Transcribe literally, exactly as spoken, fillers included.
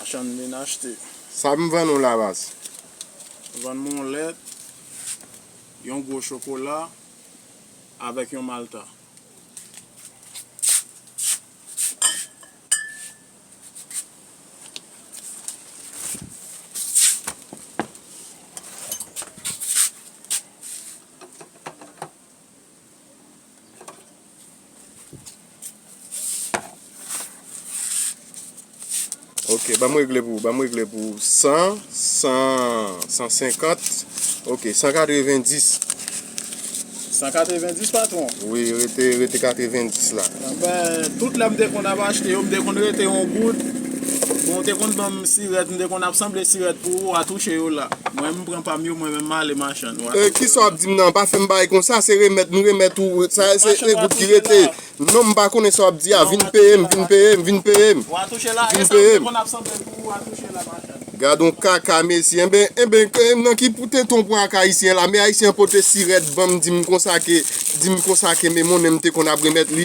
Chan vin achte. Sa m vann ou la baz? Vann mwen yon lèt, yon gwo chokola, avèk yon malta. Ok, ban m regle pou ou, ban m regle pou ou. San, san, san senkant, ok, san katrevendis. San katrevendis, patwon? Wi, rete, rete katrevendis la. Ben, tout lè m te konn ap achte yo, m te konn rete yon goud. Bon, ou te konn ban m sirèt, m te konn ap sanble sirèt pou ou, w a touche yo la. Mwen, m pran pa m yo, mwen menm, m ale machann. W a E, touche ki yo sa w la. Ap di m nan? Pa fè m bay konsa, se remèt, nou remèt ou, sa, se Machann, w a e goud ki touche rete. la. Non, m pa konnen sa w ap di a, vin peye m, vin peye m, vin peye m. W a touche la, Vin e sa m peye te m. konn ap sanble pou ou, w a touche la, machann. Gad on kaka, mesye. Enben, enben, ke- nan ki pou teton pran ak Ayisyen la? Men Ayisyen pote sirèt ban m, di m konsa ke, di m konsa ke men monnen m te konn ap remèt li.